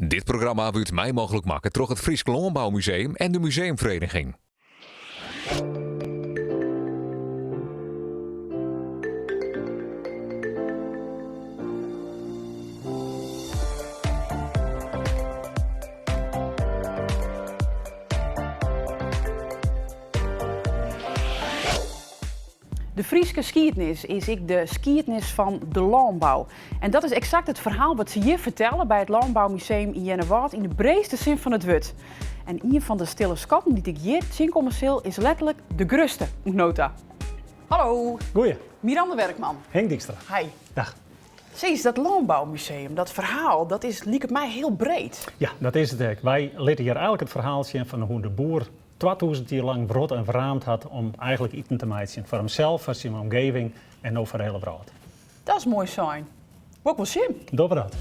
Dit programma wurdt mei mooglik makke troch it Frysk Lânboumuseum en de Museumvereniging. De Fryske skiednis is ek de skiednis fan de lânbou. En dat is eksakt it ferhaal wat se hjir fertelle by it Lânboumuseum yn Earnewâld yn de breedste sin fan it wurd. En ien fan de stille skatten dy't ik hjir tsjinkomme sil is letterlik de grutste oant no ta. Hallo. Goeie. Miranda Werkman. Henk Dijkstra. Hi. Dag. Sis, dat Lânboumuseum, dat ferhaal, dat is liket my hiel breed. Ja, dat is it ek. Wy litte hjir eigenlik it ferhaal sjen fan hoe't de boer 2000 jier lang wrot en wraamd hat om eigenlik iten te meitsjen foar himsels, foar syn omgeving en no foar de hiele wrâld. Dat is moai sein. Wol ik wol sjen. Dogge we dat.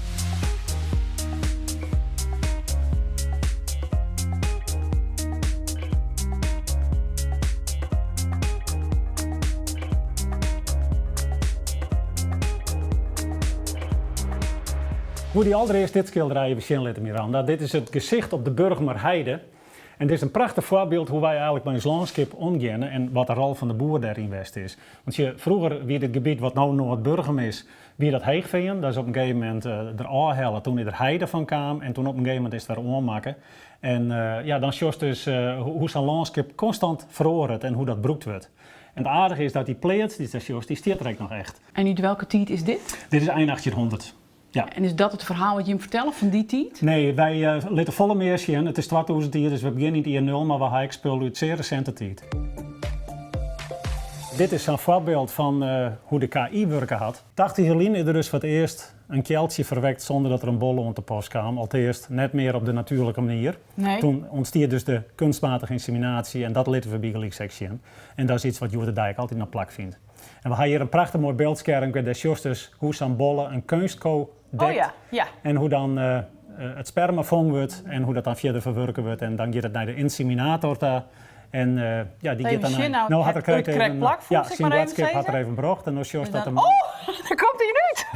Ik woe dy alderearst dit skilderij even sjen litte, Miranda. Dit is it gesicht op de Burgumer Heide. En dit is in prachtich foarbyld hoe't wy eigenlik mei ús lânskip omgeane en wat de rol fan de boer dêryn west is. Want sjoch, froeger wie dit gebiet wat no Noardburgum is, wie dat heechfean. Dat is op in gegeven momint der ôfhelle toen der heide fan kaam en toen op in gegeven momint is it wer oanmakke. En ja, dan sjochst dus hoe sa'n lânskip konstant feroaret en hoe dat brûkt wurdt. En it aardige is dat dy pleats dy'tst dêr sjochst, dy stiet der ek noch echt. En út welke tiid is dit? Dit is ein 1800. Ja. En is dat it ferhaal wat jim fertelle fan dy tiid? Nee, wy litte folle mear sjen. It is 2000 jier, dus we begjinne yn it jier nul, mar we ha ek spul út sear resinte tiid. Dit is sa'n foarbyld fan hoe de KI wurke hat. 80 jier lyn is der dus foar it earst in kealtsje ferwekt sûnder dat der in bolle oan te pas kaam, alteast net mear op de natuerlike manier. Nee. Toen ûntstie dus de kunstmatige ynseminaasje en dat litte we bygelyks ek sjen. En dat is iets wat hjoed-de-dei ek altyd noch plakfynt. En we ha hjir in prachtich moai byldskermke, dêr sjochst dus hoe sa'n bolle in keunstko dekt. Oh ja, ja. En hoe dan it sperma fong wurdt en hoe dat dan fierder ferwurke wurdt. En dan giet it nei de ynseminator ta. En ja, dy giet dan nei. No hat er krekt even plak ja, syn boadskip hat er even brocht en no sjochst dat de man. Oh, dêr komt ien út!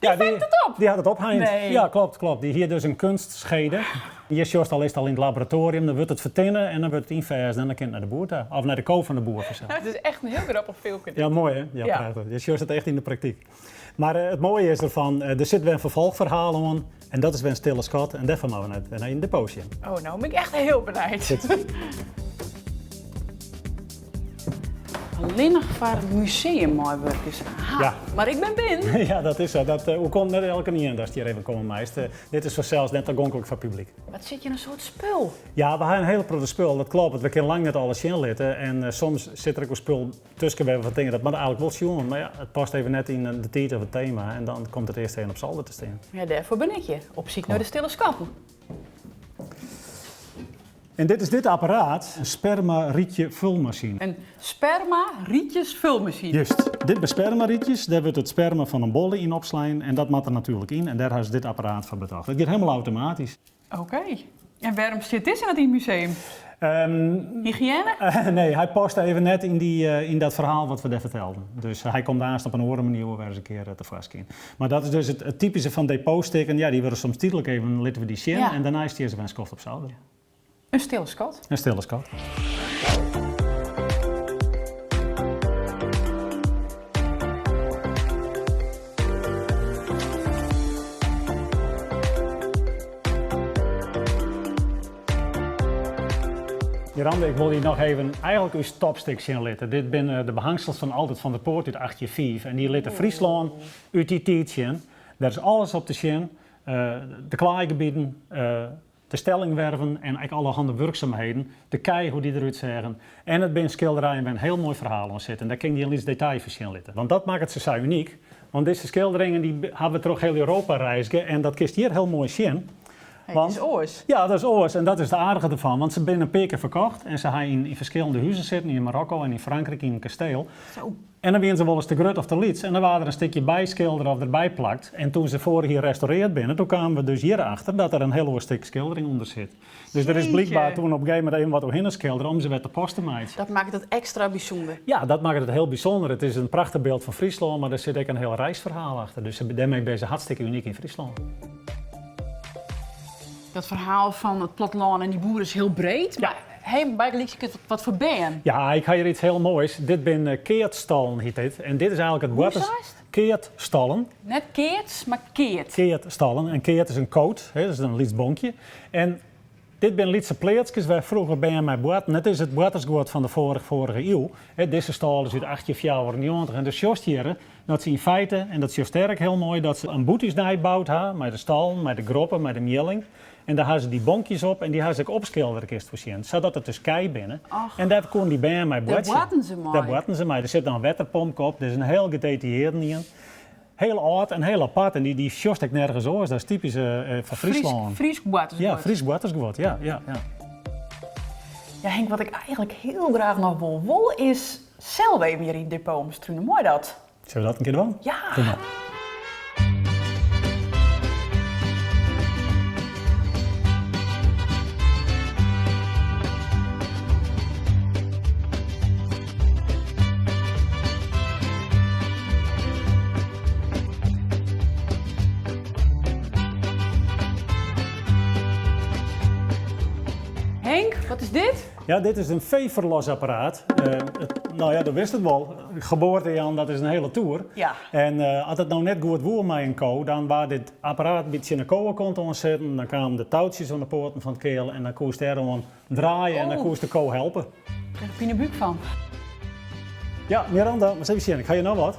Ja, dy fangt it op! Dy hat it opheind. Nee. Ja, klopt, klopt. Dy hie dus in kunstschede. Hjir sjochst al is it al yn it laboratoarium, dan wurdt it fertinne en dan wurdt it ynferzen en dan kin it nei de boer ta. Of nei de ko fan de boer fansels. It is echt in hiel grappich filmke dit. Ja, moai hè? Ja, prachtich. Je sjochst it echt yn de praktyk. Mar it moaie is derfan, der sit wer in ferfolchferhaal oan en dat is wer in stille skat en dêrfoar moatte we net wer nei in depot sjen. Oh, no bin ik echt hiel benijd. Allinnich foar museummeiwurkers. Aha, Ja. mar ik bin binnen. Ja, dat is sa. Dat uh, oerkomt net elkenien datst hjir even komme meist. Uh, dit is fansels net tagonklik foar publyk. Wat sit hjir in soad spul? Ja, we ha in hiele protte spul, dat kloppet. We kinne lang net alles sjen litte. En uh, soms sit der ek wol spul tusken wêr't we fan tinke, dat moat eigenlik wol sjoen. Mar ja, it past even net yn de tiid of it tema. En dan komt it earst even op solder te stean. Ja, dêrfoar bin ik hjir. Op syk nei de stille skatten. En dit is dit apparaat, in sperma-rietje-fulmasine. In sperma-rietjes-fulmasine. Just. Dit binne sperma-rietjes, dêr wurdt it sperma fan in bolle yn opslein en dat moat der natuerlik yn en dêr ha se dit apparaat foar betocht. It giet hielendal automatysk. Oké. En wêrom stiet dizze net yn it museum? Hygiëne? Nee, hy past even net yn, dy, yn dat ferhaal wat we dêr fertelden. Dus hy komt aanst op in oare manier wol wer ris in kear tefoarskyn. Mar dat is dus it, it typyske fan depotstikken. Ja, dy wurde soms tydlik even, litte we dy sjen Ja. en dêrnei stean se wer in skoft op souder. In stille skat. In stille skat. Miranda, ik wol dy noch even eigenlik ús topstik sjen litte. Dit binne de behangsels fan Aldert van der Poort út 1805 en dy litte Fryslân út dy tiid sjen. Dêr is alles op te sjen. De klaaigebieten, de stellingwerven en ek allerhande wurksumheden, de kij, hoe dy derút seagen. En it binne skilderijen wêr't in hiel moai ferhaal oan sit en dêr kin ik dy in lyts detail foar sjen litte. Want dat makket se sa unyk, want dizze skilderingen dy hawwe troch hiel Europa reizge en dat kinst hjir hiel moai sjen. Hey, dat is oars. Ja, dat is oars en dat is it aardige derfan, want se binne in pear kear ferkocht en se ha yn ferskillende huzen sitten, yn Marokko en yn Frankryk yn in kasteel. Zo. En dan wiene se wolris te grut of te lyts en dan waard der in stikje byskildere of derby plakt. En toen se foarich jier restaureard binne, toen kamen we dus hjir achter dat der in hiel oar stik skildering ûnder sit. Dus der is blykber toen op in gegeven momint even wat oerhinne skildere om se wer te pas te meitsjen. Dat makket it ekstra bysûnder. Ja, dat makket it hiel bysûnder. It is in prachtich byld fan Fryslân, mar der sit ek in hiel reisferhaal achter. Dus dêrmei binne se hartstikke unyk yn Fryslân. Dat ferhaal fan it plattelân en dy boeren is hiel breed. Mar ha bygelyks ek wat foar bern. Ja, ik ha hjir iets hiel moais. Dit binne keatsstallen, hjit dit. En dit is eigenlik it Hoe seist? Keatsstallen. Net keats, mar keat. Keatsstallen. En keat is in koot, hè, dat is in lyts bonkje. En dit binne lytse pleatskes wêr froeger bern mei boarten. It is it boartersguod fan de foarige foarige iuw. Hè, dizze stâl is út 1894 en do sjochst hjirre dat se yn feite, en dat sjochst dêr ek hiel moai, dat se in bûthús neiboud ha mei de stallen, mei de groppen, mei de mealling. En dêr ha se dy bonkjes op en dy ha se ek opskildere, kinst wol sjen, sadat it dus kij binne. Och. En dêr koenen dy bern mei Dêr boartsje. boarten se mei. Dêr boarten se mei. Der sit noch in wetterpompke op, dit is in hiel gedetailleerden ien. Hiel âld en hiel apart en dy sjochst ek nergens oars. Dat is typysk foar Fryslân. Frysk boartersguod. Ja, Frysk boartersguod, ja, ja, ja. Ja, Henk, wat ik eigenlik hiel graach noch wol wol is sels even hjir yn it depot omstrune. Mei dat? Sille we dat in kear dwaan? Ja! Kom mar. Henk, wat is dit? Ja, dit is in feeferlosapparaat. No ja, do witst it wol. Geboarte jaan, dat is in hiele toer. Ja. En as it no net goed woe mei in ko, dan waard dit apparaat in bytsje tsjin de kowekant oan setten. Dan kamen de toutsjes oan de poaten fan it keal en dan koest dêr oan draaie en dan Oh. koest de ko helpe. Ik krijg er pinebúk fan. Ja, Miranda, moatst even sjen. Ik ha hjir noch wat.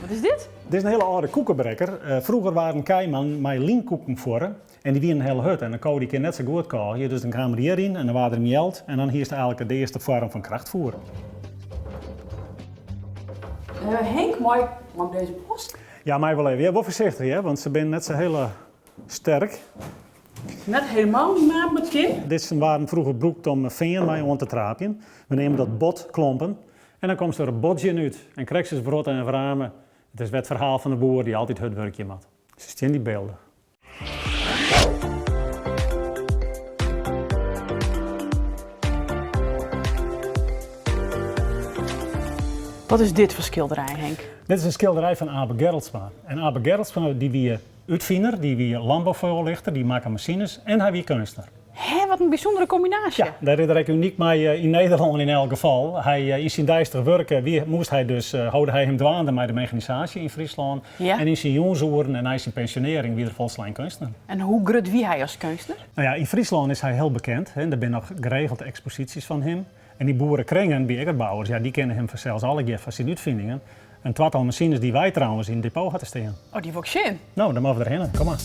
Wat is dit? Dit is in hiele âlde koekebrekker. Froeger waarden kij mei lynkoeken fuorre en dy wienen hiel hurd en de ko dy kin net sa goed kôgje, dus dan kaam er hjiryn en dan waard er meald en dan hiest eigenlik de earste foarm fan krachtfoer. Henk, mei ik dizze post? Ja, mei wol even. Ja, wol foarsichtich hear, want se binne net sa hiele sterk. Net helemaal myn maat, mar it kin. Dizze waarden froeger brûkt om fean mei oan te traapjen. We neame dat botklompen. En dan komst der bodzjen út. En krekt sa wrotte en wrame. It is wer it ferhaal fan de boer dy't altyd hurd wurkje moat. Se stean dy bylden. Wat is dit foar skilderij, Henk? Dit is in skilderij fan Abe Gerlsma. En Abe Gerlsma dy wie útfiner, dy wie lânboufoarlichter, dy makke masines en hy wie keunstner. Hè, wat in bysûndere kombinaasje. Ja, dêr is er ek unyk mei yn Nederlân yn elk gefal. Hy, yn syn deistich wurk wie, moast hy dus, holde hy him dwaande mei de mechanisaasje yn Fryslân. Ja. En yn syn jûnsoeren en nei syn pensjonearring wie er folslein keunstner. En hoe grut wie hy as keunstner? No ja, yn Fryslân is hy hiel bekend. Hè. Der binne noch geregeld eksposysjes fan him. En dy boerekringen by ikkerbouwers, ja, dy kenne him fansels allegear fan syn útfiningen. In twatal masines dy't wy trouwens yn it depot ha te stean. Oh, dy wol ik sjen. No, dan moatte we derhinne. Kom mar.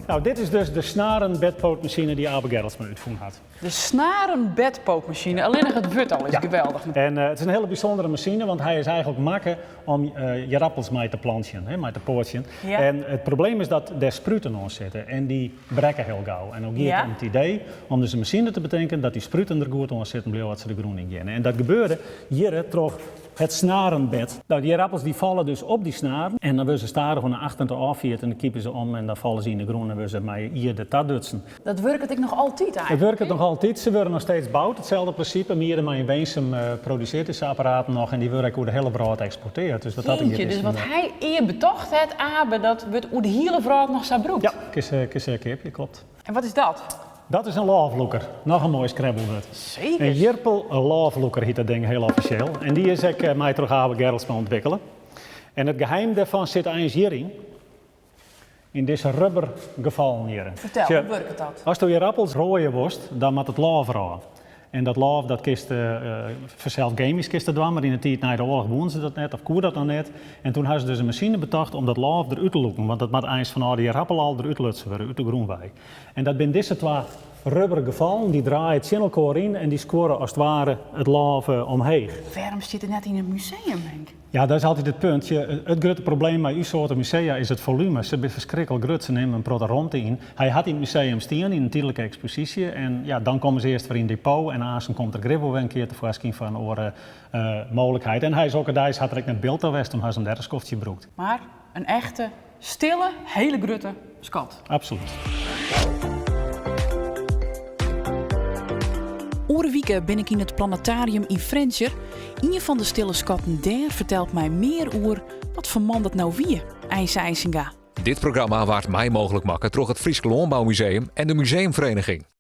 No, dit is dus de snarenbedpootmasine dy't Abe Gerlsma útfûn hat. De snarenbedpootmasine, allinnich it wurd al is Ja. geweldich. En it is in hiele bysûndere masine, want hy is eigenlik makke om ierappels mei te plantsjen, hè, mei te poatsjen. Ja. En it probleem is dat dêr spruten oan sitte en dy brekke hiel gau. En no gie it Ja. om it idee om dus in masine te betinken dat dy spruten der goed oan sitten bliuwe as se de grûn yn geane. En dat gebeurde hjirre troch het snarenbed. No, dy ierappels dy falle dus op dy snaren en dan wurde se stadich oan de achterkant ôffierd en dan kipe se om en dan falle se yn de grûn en wurde se mei ierde tadutsen. Dat wurket ek noch altyd It eigenlik? wurket noch altyd. Se wurde noch steeds boud. Itselde prinsipe. Mierde mei in Winsum produsearret dizze apparaten noch en dy wurde ek oer de hiele wrâld eksporteard. Dus wat dat Jeetje, giet dus is wat hy ea betocht hat, Abe, dat wurdt oer de hiele wrâld noch sa brûkt? Ja, kinst keapje, kloppet. En wat is dat? Dat is in lôflûker. Noch in moai scrabblewurd. Seker. In jirpel lôflûker hjit dat ding hiel offisjeel. En dy is ek mei troch Abe Gerlsma ûntwikkele. En it geheim dêrfan sit eins hjiryn. Yn dizze rubber gefallen hjirre. Fertel, Sjoch, hoe wurket dat? Asto ierappels roaie wolst, dan moat it lôf derôf. En dat lôf dat kinst fansels gemysk kinst dat dwaan, mar yn de tiid nei de oarloch woenen se dat net of koe dat noch net. En toen ha se dus in masine betocht om dat lôf derút te lûken, want dat moat eins fanôf de ierappel al derút lutsen wurde, út de grûn wei. En dat binne dizze twa rubber gefallen, dy draaie tsjin elkoar yn en dy skuorre as it ware it lôf omheech. Wêrom stiet it net yn in museum, Henk? Ja, dat is altyd it punt. It grutte probleem mei ús soarte musea is it folume. Se binne ferskriklik grut, se nimme in protte romte yn. Hy hat yn it museum stien yn in tydlike eksposysje en ja, dan komme se earst wer yn depot en aansen komt er grif wol wer in kear tefoarskyn foar in oare mooglikheid. En hy is okkerdeis hat er ek nei It Bilt ta west, toen ha se him dêr in skoftsje brûkt. Mar in echte, stille, hiele grutte skat. Absolút. Oare wike bin ik yn it Planetarium yn Frjentsjer. Ien fan de stille skatten dêr fertelt my mear oer wat foar man dat no wie, Eise Eisinga. Dit programma waard mei mooglik makke troch it Frysk Lânboumuseum en de Museumfereniging.